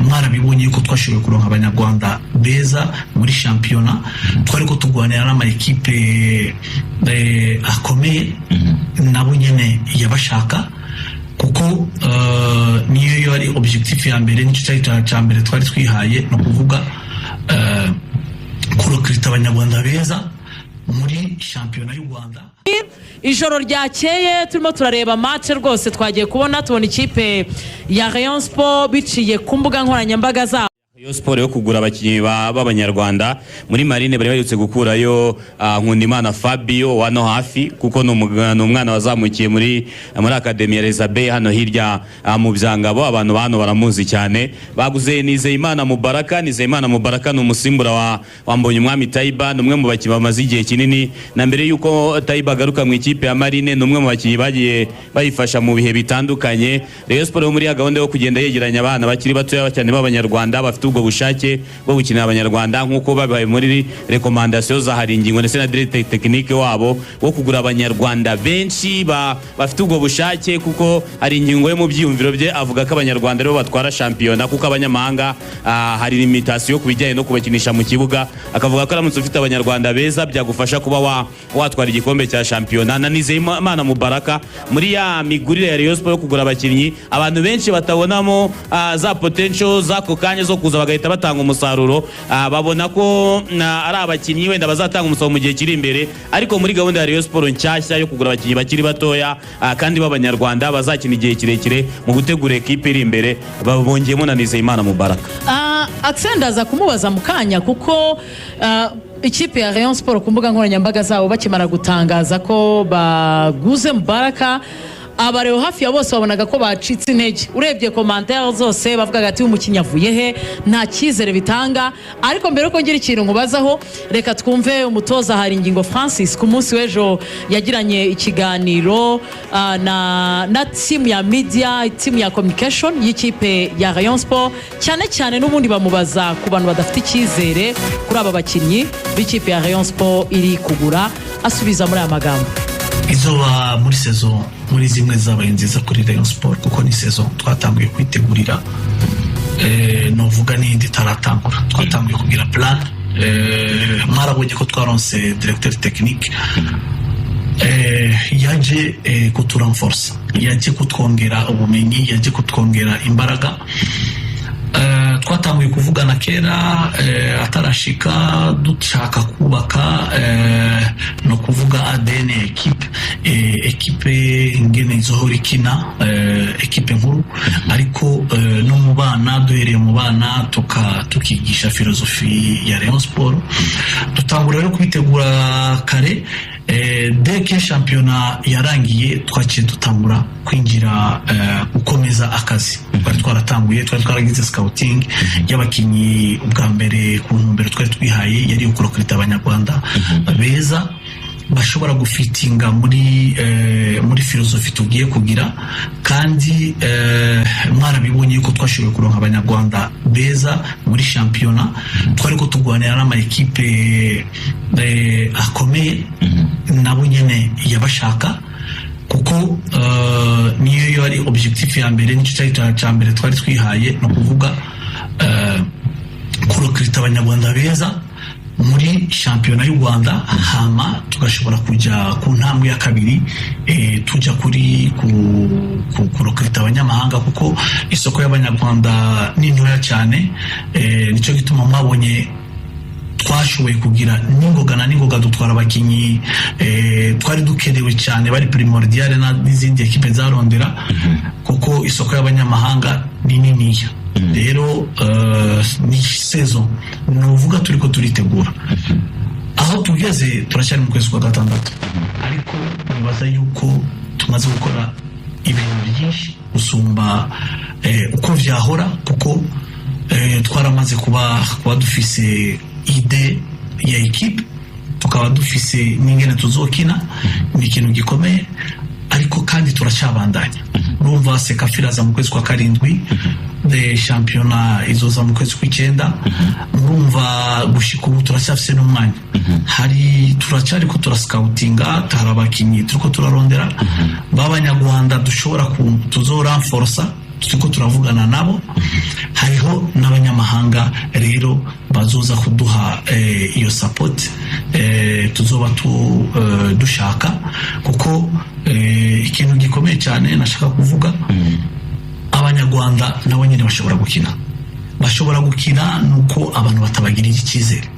Mwarabibonye yuko twashoboye kuronka Abanyarwanda beza muri shampiyona, twari ko turwanira n'ama ekipe akomeye, nabo nyene yabashaka, kuko niyo yari objectif ya mbere, nicyo cyari cya mbere twari twihaye, ni ukuvuga kurecruta Abanyarwanda beza muri shampiyona y'u Rwanda. Ijoro ryakeye turimo turareba match rwose, twagiye kubona tubona ikipe ya Rayon Sport biciye ku mbuga nkoranyambaga zabo. Rayon Sport yo kugura abakinnyi b'Abanyarwanda muri Marine, bari baherutse gukurayo Nkundimana Fabio wano hafi, kuko ni umwana wazamukiye muri Academy ya Rezabe hano hirya mu Byangabo. Abantu ba hano baramuzi cyane. Baguze Nizeyimana Mubaraka. Nizeyimana Mubaraka ni umusimbura wa Mbonyumwami Taiba, ni umwe mu bakinnyi bamaze igihe kinini na mbere yuko Taiba agaruka mu ikipe ya Marine. Ni umwe mu bakinnyi bagiye bayifasha mu bihe bitandukanye. Rayon Sport yo muri ya gahunda yo kugenda yegeranya abana bakiri batoya cyane b'Abanyarwanda bafite ubwo bushake bwo gukinira Abanyarwanda, nk'uko babaye muri recommandation za Haringingo ndetse na directeur technique wabo wo kugura Abanyarwanda benshi bafite ubwo bushake, kuko hari ingingo yo mu byiyumviro bye avuga ko Abanyarwanda aribo batwara shampiyona, kuko abanyamahanga hari limitation ku bijyanye no kubakinisha mu kibuga. Akavuga ko aramutse ufite Abanyarwanda beza byagufasha kuba watwara igikombe cya shampiyona. Na Nizeyimana Mubaraka muri ya migurire ya Rayon Sport yo kugura abakinnyi abantu benshi batabonamo za potential z'ako kanya zo kuza bagahita batanga umusaruro, babona ko ari abakinnyi wenda bazatanga umusaruro mu gihe kiri imbere, ariko muri gahunda ya Rayon Sport nshyashya yo kugura abakinnyi bakiri batoya kandi b'Abanyarwanda bazakina igihe kirekire mu gutegura ekipe iri imbere, bongeyemo na Nizeyimana Mubaraka. Axel, ndaza kumubaza mu kanya, kuko ikipe ya Rayon Sport ku mbuga nkoranyambaga zabo bakimara gutangaza ko baguze Mubaraka, abareba hafi ya bose babonaga ko bacitse intege. Urebye commentaire zose bavugaga ati: "Umukinnyi avuye he? Nta cyizere bitanga." Ariko mbere yuko ngira ikintu nkubazaho, reka twumve umutoza Haringingo Francis. Ku munsi w'ejo yagiranye ikiganiro na team ya media, team ya communication y'ikipe ya Rayon Sport, cyane cyane n'ubundi bamubaza ku bantu badafite icyizere kuri aba bakinnyi b'ikipe ya Rayon Sport iri kugura. Asubiza muri aya magambo. Izoba muri saison muri zimwe zabaye nziza kuri Rayon Sport, kuko ni saison twatanguye kwitegurira, novuga n'iyindi itaratangura twatanguye kugira plan. Mwarabonye ko twaronse directeur technique, yaje kuturenforsa, yaje kutwongera ubumenyi, yaje kutwongera imbaraga. Twatanguye kuvugana kera atarashika, dushaka kubaka no kuvuga ADN ya ekipe, ekipe ingene izohora ikina, ekipe nkuru, ariko no mu bana, duhereye mu bana tukigisha philosophie ya Rayon Sport. Dutangura rero kwitegura kare. Dès que shampiyona yarangiye, twaciye dutangura kwinjira gukomeza akazi twari twaratanguye. Twari twaragize scouting y'abakinnyi ubwa mbere ku ntumbero twari twihaye yari ukurecruta Abanyarwanda beza bashobora gufitinga muri philosophie tugiye kugira. Kandi mwarabibonye yuko twashoboye kuronka Abanyarwanda beza muri shampiyona, twari ko turwanira n'ama ekipe akomeye, nabo nyene yabashaka, kuko niyo yari objectif ya mbere, nicyo cyari cya mbere twari twihaye, ni ukuvuga kurecruta Abanyarwanda beza muri shampiyona y'u Rwanda, hama tugashobora kujya ku ntambwe ya kabiri, tujya kuri kurecruta abanyamahanga, kuko isoko y'Abanyarwanda ni ntoya cyane. Nicyo gituma mwabonye twashoboye kugira n'ingoga na n'ingoga dutwara abakinnyi twari dukenewe cyane, bari primordial n'izindi ekipe zarondera, kuko isoko y'abanyamahanga ni niniya. Rero ni saison ni uvuga turi ko turitegura. Aho tugeze turacyari mu kwezi kwa gatandatu, ariko nibaza yuko tumaze gukora ibintu byinshi gusumba uko vyahora, kuko twaramaze kuba dufise idée ya ekipe, tukaba dufise n'ingene tuzokina. Ni ikintu gikomeye, ariko kandi turacyabandanya. Urumva CECAFA iraza mu kwezi kwa karindwi, de shampiyona izoza mu kwezi kw'icyenda. Murumva gushika ubu turacyafise n'umwanya, hari turacyari ko turascoutinga, hari abakinnyi turiko turarondera b'Abanyarwanda dushobora tuzorenforsa. Turiko turavugana nabo. Hariho n'abanyamahanga rero bazoza kuduha iyo support tuzoba dushaka, kuko ikintu gikomeye cyane nashaka kuvuga, Abanyarwanda nabo nyine bashobora gukina nuko abantu batabagirira icyizere.